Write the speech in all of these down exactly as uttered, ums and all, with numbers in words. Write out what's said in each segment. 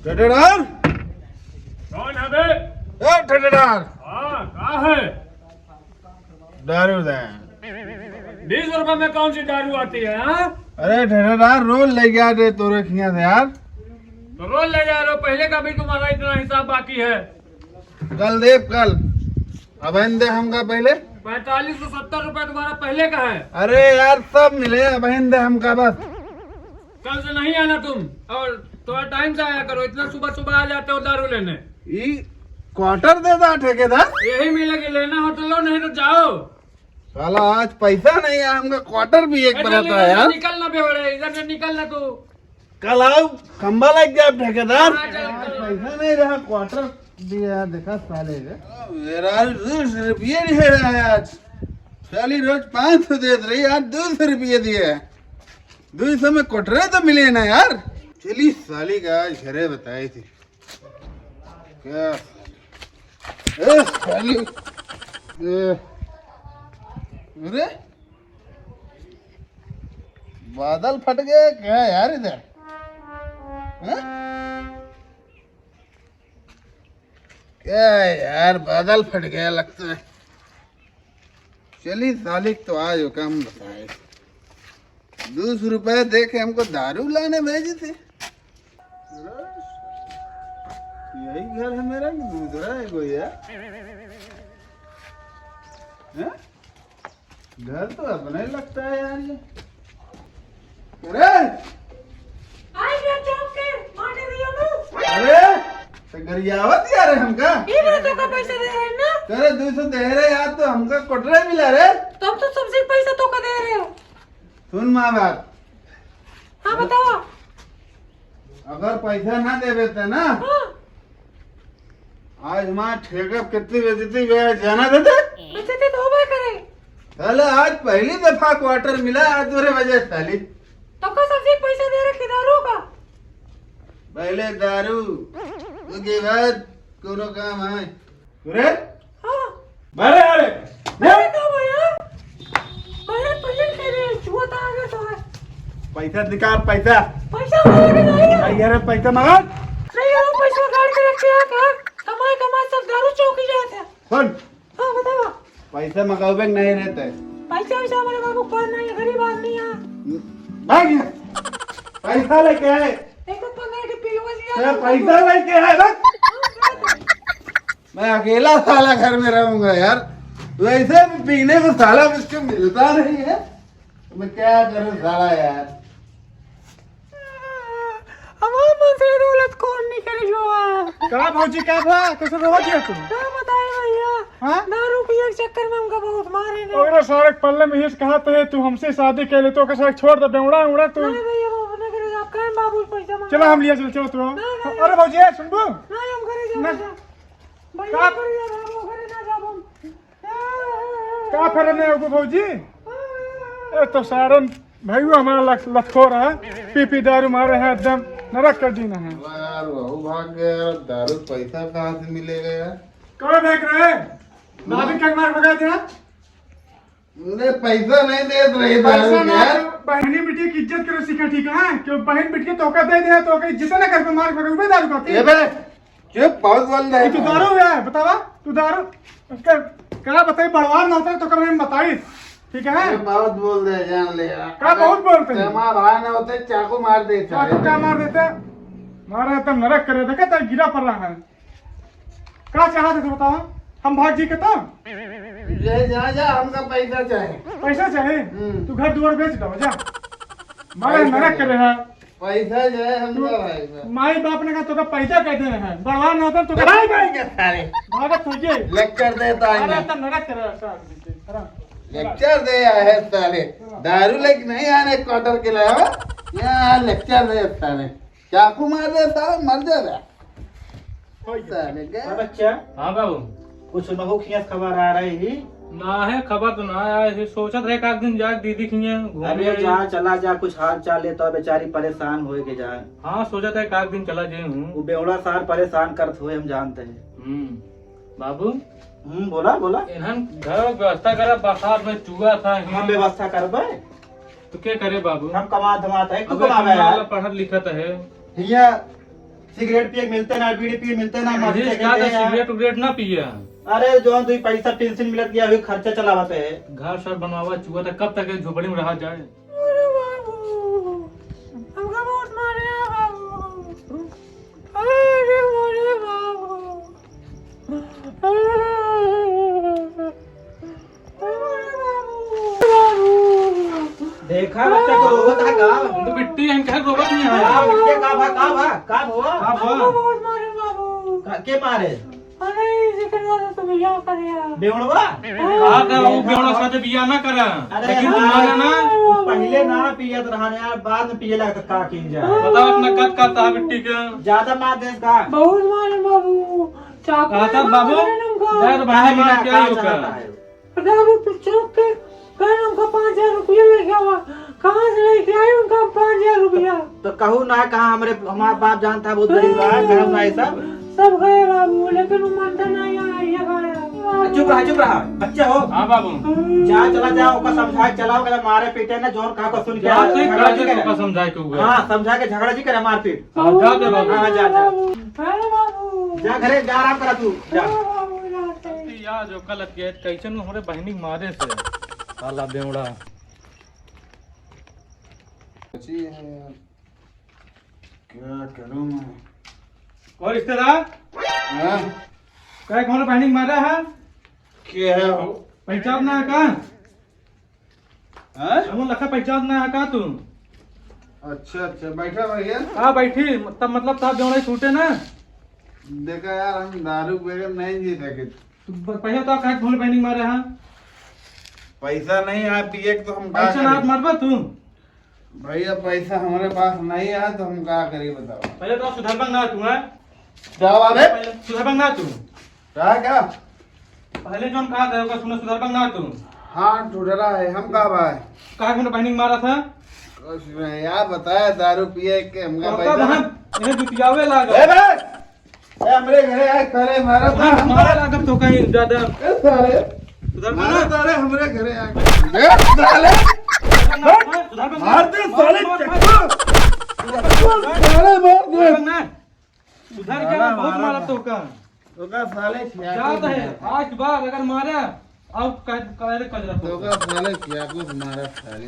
ठेकेदार। कौन है बे? ए ठेकेदार। हाँ, का है? दारू दे। बीस रुपए में कौन सी दारू आती है, हाँ? अरे ठेकेदार, रोज ले गया दे तोरे खिया से यार। तो रोज ले जा रहे हो, पहले का भी तुम्हारा इतना हिसाब बाकी है। कल देब, कल। अबहिन दे हमका पहले। पैंतालीस सौ सत्तर रुपए तुम्हारा पहले का है। अरे यार, सब मिले, अबहिन दे हमका बस। कल से नहीं आना तुम, और थोड़ा टाइम से आया करो, इतना सुबह सुबह आ जाते हो दारू लेने। ई क्वार्टर देता ठेकेदार? यही मिलेगी, लेना हो तो लो, नहीं तो जाओ। साला आज पैसा नहीं है, हमका क्वार्टर भी एक अरे बनाता नहीं, है यार। निकल ना बेवड़े, इधर से निकल ना तू। कल आओ, खंबा लग जाए ठेकेदार। हाँ, चल, चल। पैसा नहीं रहा, क्वार्टर दिया, देखा साले का। मेरा दो सौ रुपये नहीं है आज। साली रोज पाँच सौ देत रही, आज दो सौ रुपये दिए। दो सौ में क्वार्टर तो मिले ना यार। चली साली का आज घरे बताई थी। क्या? ए, साली। ए, अरे? बादल फट गए क्या यार इधर? हैं? क्या यार, बादल फट गया लगता है। चली सालिक तो आज काम बताए। दो सौ रुपए दे के हमको दारू लाने भेजी थी। यही घर है मेरा कि दूसरा है कोई यार? हैं? घर तो अपना ही लगता है यार ये। अरे! आई रे चौक के, माटे दियो नु। अरे! तो गरियावत यार है हमका। ई बातों का पैसा दे रहे हैं ना? अरे दो सौ दे रहे यार, तो हमका क्वार्टर मिला रे। तो हम तो सबसे पैसा तो का दे रहे हो। सुन माँ बात। हाँ बताओ। अगर पैसा ना देबे त ना, हाँ। आज हमार ठेका कितनी बेइज्जती हुआ है, जाना देते? बेइज्जती तो होबे करे। साला आज पहली दफा क्वार्टर मिला, आज तोरे वजह से साली। तो का सब्जी पैसा दे रखे दारू का? पहले दारू, उसके बाद कोनो काम है। अरे? हाँ। अरे, अरे, अरे, का भैया? भैया, पहले कह रहे हैं, छुआ था आगे तो है। पैसा निकाल, पैसा। पैसा मांगे नहीं है। अरे, अरे, पैसा मांगा। नहीं, वो पैसा काट के रखे हैं, कहाँ? कमाए, कमाए सब दारू चौकी जाते हैं। सुन। हाँ, बताओ। पैसा मंगावे के नहीं रहते। पैसा वैसा हमारे बाबू पास नहीं है, गरीब आदमी है। भाग यहाँ। पैसा लेके आए। एक तो पन्द्रह के पिलवा लिया। तेरा पैसा लेके आए, भाग। हाँ, मैं अकेला साला घर में रहूंगा यार। वैसे भी पीने को साला मुझको मिलता नहीं है, मैं क्या करूं साला यार। हमार मन से दौलत कौन निकल गया? का भौजी, का भा? कैसे रोवत है तू? का बताए भैया? हाँ? दारू पिए के चक्कर में हमका बहुत मारे ने। ओकरे सारे पल्ले में हिच कहा तो है, तू हमसे शादी कर ले, तो ओकर सारे छोड़ दे, बेवड़ा उड़ा तू। नहीं भैया, वो अपने घरे जा, काहे बाबू पैसा मांगे? चला हम लिया चल, चलो तू। नहीं, नहीं। अरे भौजी, ए, सुनबू? नहीं, हम घरे जा, ना। भैया। भैया का? घरे जा, हम घरे ना जाब हम। का फेरे में एगो भौजी? ए तो सारन भाई हमारा लख-, लखोर है, पी पी दारू मारे हैं, एकदम नरक कर दीना है। यार, वहू भाग गया यार, दारू पैसा कहाँ से मिलेगा यार? कौन देख रहे हैं? भाभी के मार भगा देना। अरे, पैसा नहीं देत रही पैसा दारू के ना यार। तो बहनी बिटिया की इज्जत करो सीखा, ठीक है? क्यों बहन बिटिया तोका दे दे, तोका इज्जत ना कर, मार भगा, उबे दारू का पी। ए बे, चुप, बहुत बोल रहे ये तो हैं। दारू है, बतावा, तू दारू, उसका का बताई, बड़वार ना होता तो कभी हम बताई, ठीक है? ये बहुत बोल रहे हैं, जान ले। का बहुत बोलते हैं? ते हमारा भाई ना होते, चाकू मार देते। चाकू का मार देते? मारा एकदम नरक करे, देखा तो गिरा पड़ रहा है। का चाहत है तू बतावा? हम भाग जी के तो? ये जा, जा, हमका पैसा चाहे। पैसा चाहे? हम्म। तू घर दुआर बेच दो, जा। मारा पैसा नरक दे। करे है। पैसा जो है हमका भाई का। माई बाप ने कहा, "तोका पैदा कर देना है, बड़वा ना होता तो भाई, भाई के सारे। भागत हो गए।" लेक्चर देता है अरे, ना। तब नरक कर रहा है, साहब, जी, जी, हराम। लेक्चर दे आया है साले। दारू लेके नहीं आने क्वार्टर के लाया हो। यहाँ लेक्चर दे साले। चाकू मार दे साले, मर जा बे। साले के। हाँ बच्चा। हाँ बाबू। कुछ नहो खियास खबर आ रही ही? ना है, खबर तो ना आया है। सोचत रहे एक आध दिन जाके दीदी खिया घूम अरे आए। जा, चला जा, कुछ हाल चाल ले तो बेचारी परेशान होए के जा। हाँ, सोचत है एक आध दिन चला जाए हूँ। वो बेवड़ा सार परेशान करत होए, हम जानते हैं। हम्म, बाबू। हम्म, बोला, बोला। इन्हन घर व्यवस्था करा, बरसात में चुआ था हम यहाँ। व्यवस्था करबे। तो क्या करे बाबू? हम कमा धमात है, तू अबे कमावे तुम है। वाला पढ़त लिखत है। भैया, सिगरेट पिए मिलते ना, बीड़ी पिए मिलते ना, मर अरे, चुके का थे तो यार। सिगरेट उगरेट ना पिए। अरे, जौन दुई पैसा पेंशन मिलत गया, अभी खर्चा चलावत है। घर सर बनवावा चुआ था, कब तक ये झोपड़ी में रहा जाए? अरे बाबू, हमका बहुत मारे हैं बाबू। अरे, अरे बाबू। देखा बच्चा को रोवत है का? तो बिट्टी हम कहे रोवत नहीं है। का बिट्टी का भा, का भा, का भवा? का भवा? हमको बहुत मारे बाबू। का, के मारे? अरे, जेकर साथे तो बियाह करे आ। बेवड़वा? हाँ। कहा था वो बेवड़ा साथे बियाह ना करा। अरे लेकिन हाँ, तुम्हारा ना वो पहले ना पियत रहन यार, बाद में पिए लगा तो का की जाए? बताओ अपना कद का था बिट्टी का? ज्यादा मार देस का? बहुत मारे बाबू। चाकू कहा था से बाबू, मारे हमका। दर्द भाई काहे मारा क्या मारा ही होगा? चाहता है? पता नहीं, तू चौक के, कहे हमका पाँच हजार रुपया लेके आवा। कहाँ से लेके आए उनका पाँच हजार रुपया? तो कहू ना, कहाँ हमरे, हमारा बाप जानता है, बहुत गरीब है, कहू ना ये सब। सब गए बाबू, लेकिन वो मानता नहीं है, ये गया। चुप रहा, चुप रहा, बच्चे हो। हाँ बाबू। जा, चला जा, ओका समझा के चलाओ, अगर मारे पीटे ना, जोन कहा को सुन के जा, तो एक झगड़ा काज जी है, करे। ओका समझा के हुआ। हाँ, समझा के झगड़ा जी करे, मारपीट। हाँ, जा दे बाबू। हाँ, जा, जा। अरे बाबू। जा घरे, जा आराम करा तू, जा। अरे बाबू, जाते। अरे यार, जो कल अतियात कैसन हमरे बहिनी के मारे से। साला बेवड़ा। बची है यार, क्या करूँ मैं? और रिश्तेदार? हाँ? क्या हमरे बहिनी के मारा है? क्या है हो? पहचान ना है का? हाँ? हम लखा पहचान ना है का तू? अच्छा, अच्छा, बैठा भैया। हाँ, बैठी, तब मतलब साहब बेवड़ा छूटे ना। देखा यार, हम दारू बगैर नहीं जी सके। तू ब-, पहले तो काहे ढोल बहिनी मारे हैं? पैसा नहीं है पिए के, तो हम का पैसा ना करी? मरबा तू। भैया, पैसा हमरे पास नहीं है, तो हम का करी बताओ? पहले तो सुधरबा ना तू, हैं? क्या बात है? पहले सुधरबा ना तू। क्या, क्या? पहले जौन कहा था, ओका सुना सुधरबा ना तू। हाँ, टुटरा है, हम का भाई? काहे कोनो बहिनी मारा था? कुछ नहीं यार, बताया दारू पिए के हमका तो का पैसा बहन, इन्हें जुटियावे लागल। ए बे! ए, हमरे घरे आए, साले मारा था। मारा लागल तो कहीं ज्यादा। ए, साले। सुधरबा मारा ना। साले हमरे घरे आए। ए, साले। सुधरबा ना। मार दे, साले, मार, मार, चक्कू। मार। साले, मार दे। सुधरबा ना। सुधर के साला बहुत मारा मारा था। तो का। ओका साले खिया जात को है, मारा। आज के बाद अगर मारा, अब कह, कह रे कजरा तो होगा। ओका साले खिया को मारा साले।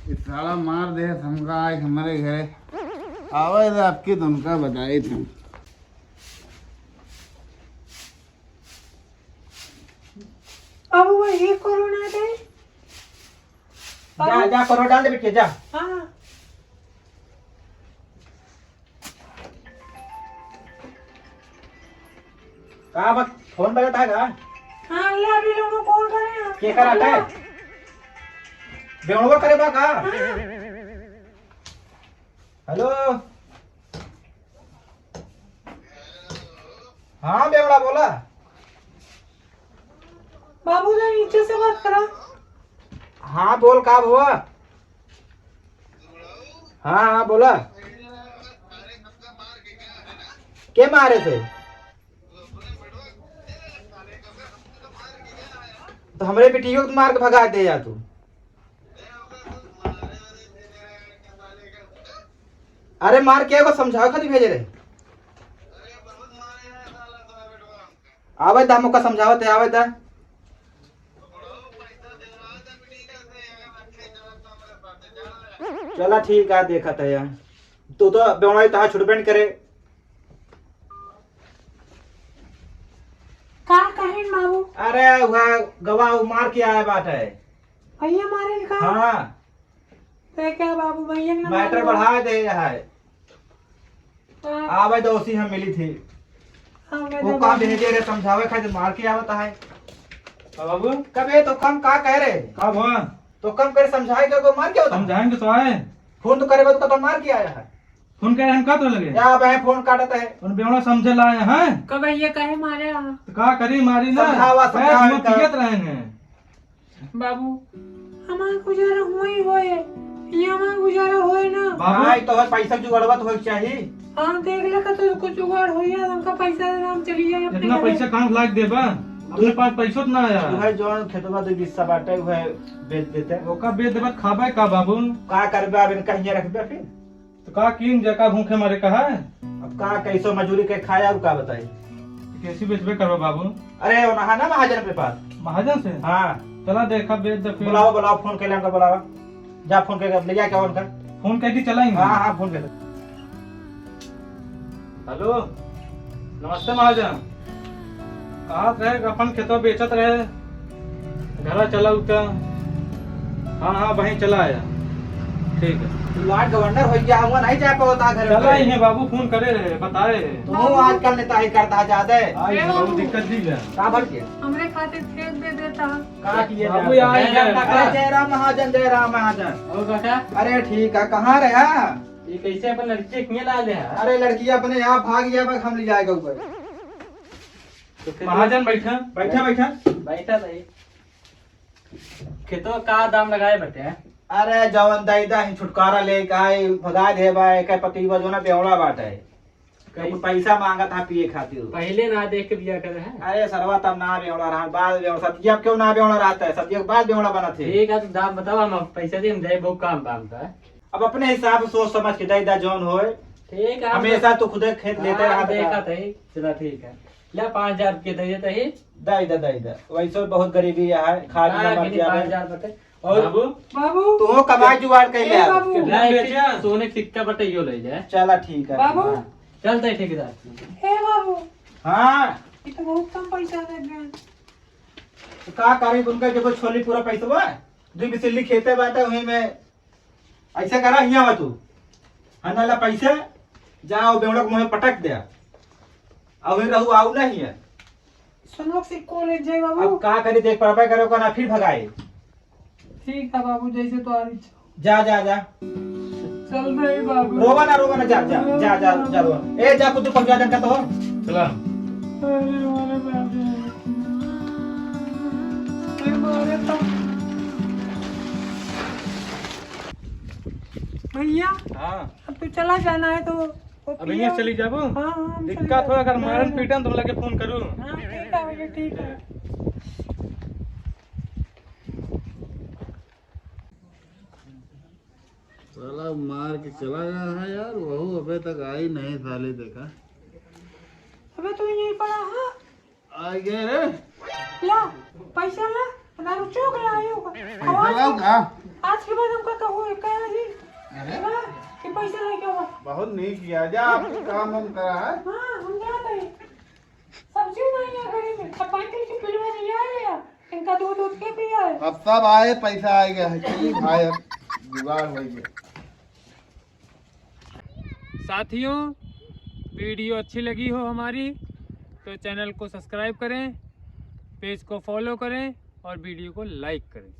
ये साला मार दे हमका आज हमरे घरे। आवे तो आपकी तुमका बताई थी। अब वही कोरोना दे। जा, जा, करो, डाल दे बिटिया, जा। हाँ। का बा, फोन बजत है का? हाँ, ये अभी लोगों कॉल करे हैं। के करा है? बेवड़वा करे बा का? हाँ। हेलो। हाँ बेवड़ा, बोला। बाबू, जरा नीचे से बात करा। हाँ, बोल, का हुआ? हाँ, हाँ, बोला। के मारे थे? तो हमरे बिटियो के मार के भगा दे या तू। अरे मार के एगो समझावे खातिर भेजे रहे। आवे दा, हमका समझावत है, आवे दा। चला ठीक है, देखत है यार। तू तो बेवड़ाई तहा छुटबे न करे। का कहिन बाबू? अरे वह गवा उ मार के आए बाटे। भैया मारे का? हाँ। ते क्या बाबू, भैया के ना मैटर मारो। बढ़ा दे है। हाँ। आवे दोषी हम मिली थी। हाँ, मैं वो तो काम बाबू। भेजे रहे समझावे खातिर मार के आवता है। हाँ बाबू। कबे तो कम का कह रहे? का हुआ? तो कम करे समझाए के को मार के आवता है? समझाएंगे तो आए। फोन तो करे बाद तो मार के आया है। फोन करे हम का तो लगे? या बहन फोन काटत है। उन बेवड़ा समझे लाए हैं। कब ये कहे मारे आ? तो का करी मारी ना? समझावा, मैं समझावा हम इनका। पियत रहे हैं। बाबू, हमार गुजारा होई होए, ये हमार गुजारा होए ना। बाबू। हाँ, तो है पैसा जुगाड़वा तो होए के चाही। हाँ, देख ले का तो कुछ जुगाड़ होई है, हमका पैसा देना, हम चली जाए अपने इतना घरे। पैसा कहाँ से लाके देबा? अपने पास पैसो तो ना आया। तू है जौन खेतवा दे बिस्सा बाटे, वह बेच देते। ओका बेच देबा, खाबे का बाबू? का करबे, अब इनका हियाँ रखबे फिर? तो का कीन जा, का भूखे मरे कहा है? अब का कैसो मजूरी के खाए, और का बताई? कैसी बेचबे करबा बाबू? अरे, वो नहा ना महाजन के पास। महाजन से? हाँ। चला देखा, बेच दे फिर। बुलावा, बुलावा, फोन कर ले, हमका बुलावा। जा फोन करके ले जाके उनका। फोन कर दी, चला ही। हाँ, हाँ, फोन कर। हेलो, नमस्ते महाजन। कहत रहे कि अपन खेतवा बेचत रहे, घरा चला उता। हाँ, हाँ, वहीं चला आया। ठीक है। तू लाट गवर्नर हो गया, हुआ नहीं जा पावता घर चला पे। ही है बाबू, फोन करे रहे, बताए है। तू आजकल नेता ही करता ज्यादा है। आई है बाबू, दिक्कत दी है। का भर के? हमरे खातिर खेत दे देता। का किए बाबू, जाए? यार, जय राम, जय राम महाजन, जय राम महाजन। और काका? अरे ठीक है, कहाँ रहा? ये कैसे अपन लड़की के किए ला ले है? अरे लड़की अपने आप भाग गया, बस हम ले जाएगा ऊपर। तो फिर महाजन बैठा, बैठा, बैठा। बैठा सही। खेतवा का दाम लगाए बटे? अरे जवन दैदा ही छुटकारा लेके आए, भगा दे बा, एक पति बा जो ना बेवड़ा बाटे। कहीं पैसा मांगत हा पिए खातिर। पहले ना देख के बिया करे है। अरे सरवा तब ना बेवड़ा रहा, बाद बेवड़ा, सदिया क्यों ना बेवड़ा रहता है, सदिया के बाद बेवड़ा बनत है। ठीक है, तो दाम बताओ, हम पैसा दे, हम जाए, बहुत काम, काम का है। अब अपने हिसाब से सोच समझ के दैदा जौन होए। ठीक है, हम हमेशा तो खुदे खेत लेते हाँ, रहता देखा है। था ही। चला ठीक है, ले पाँच हजार रुपये दे देता ही। दैदा, दैदा, वैसे बहुत गरीबी है, खा हाँ, पीना मर गिनी गया पाँच है। हजार बटे। और बाबू? बाबू। तू कमाई जुगाड़ कर ले ए अब। बाबू। कितना नहीं, बेचा? सोने का सिक्का बटे, यो ले जाए। चला ठीक है। बाबू। हाँ। चलते हैं ठेकेदार। ए बाबू। हाँ। ये तो बहुत कम पैसा दे गए। तो का करी, उनका देखो छोली पूरा पैसा हुआ, दो बिचली खेते बाटे, वहीं में ऐसे करा, हियाँ आवा तू। हाँ, ना ला पैसे, जाओ बेवड़ा के मुँहे पटक दे। अबे रहू, आऊ नहीं है। सुनो से कॉलेज जाए बाबू। अब का करी, देख परबे करो को ना, फिर भगाए। ठीक है बाबू, जैसे तो आ रही। जा, जा, जा। चल रही बाबू। रोवा ना, रोवा ना, जा, जा, जा, जा, जा, रोवा। ए, जा, कुछ पहुंचा दे का तो। चला। अरे, अरे, बाप रे। ए, मारे तो। भैया, हाँ। अब तू चला जाना है तो वो अब पिया। यहाँ चली जाबो? हाँ, हाँ, हम चली दिक्कत हो, जाबो। अगर नहीं, मारन नहीं। पीटन तो हम लगे फोन करूँ। हाँ, ठीक है भैया, ठीक है। साला मार के चला गया है यार, वहू अबे तक आई नहीं साली, देखा। अबे तू यहीं पड़ा है? आ गया रे। ला, पैसा ला, दारू चोक ला, आयो का। पैसा लाओ का? आज के बाद हमका कहू, कहा जी। अरे। ला, कि पैसा लेके आओ। बहुत नीक किया, जा, आप काम हम करा है। हाँ, हम जाते हैं। सब्जी नहीं है घरे में, सब पानी के पिलवा नहीं आए यार। इनका दूध दूध के पिया है। अब सब आए, पैसा आ गया है। ठीक भाई, अब जुगाड़ हो गया। साथियों, वीडियो अच्छी लगी हो हमारी तो चैनल को सब्सक्राइब करें, पेज को फॉलो करें और वीडियो को लाइक करें।